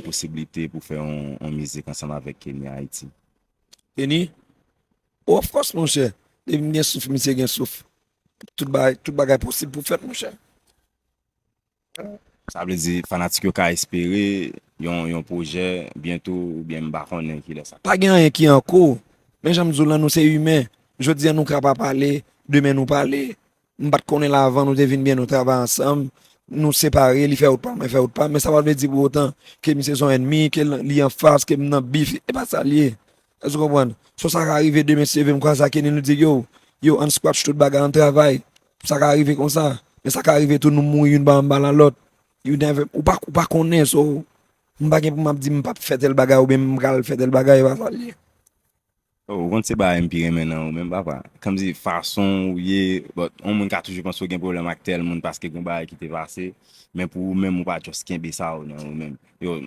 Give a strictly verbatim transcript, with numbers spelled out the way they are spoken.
posiblite pou fè yon, yon mizik ansanm avèk Kenny Haiti? Kenny? Oh, of course, monchè. Depi m gen souf, misye gen souf. Tout bagay, tout bagay posib pou fèt, monchè. Sa vle di fanatik yo ka espere yon, yon pwojè byento oubyen m pa konnen kilè sa. Pa gen anyen ki anko. Men jan m di w lan, nou se imen. Jodi a nou ka pa pale, demen nou pale. M pa t konnen l avan, nou te vin byen, nou travay ansanm. Nou separe, li fè wout pa, mwen fè wout pa. Men sa pa vle di pou otan ke misye se yon ènmi, ke l, li anfas, ke m nan bif. E pa sa l ye. Èske w konprann? So sa ka rive demen, se leve m kwaze ak Kenny, nou di yo, yo, ann scratch tout bagay, ann travay. Sa ka rive konsa. Men sa ka rive tou nou mouri youn pa anba lalòt. You never, ou pa, ou pa konnen, so, m pa gen pou m ap di m p ap fè tèl bagay oubyen m pral fè tèl bagay, e pa sa l ye. Oh, ou konn se bagay m pi renmen nan ou menm, papa. Kòmsi fason ou ye, but yon moun ka toujou panse w gen pwoblèm ak tèl moun paske gen bagay ki te pase, men pou ou menm, ou pa just kenbe sa ou nan ou menm. Yo,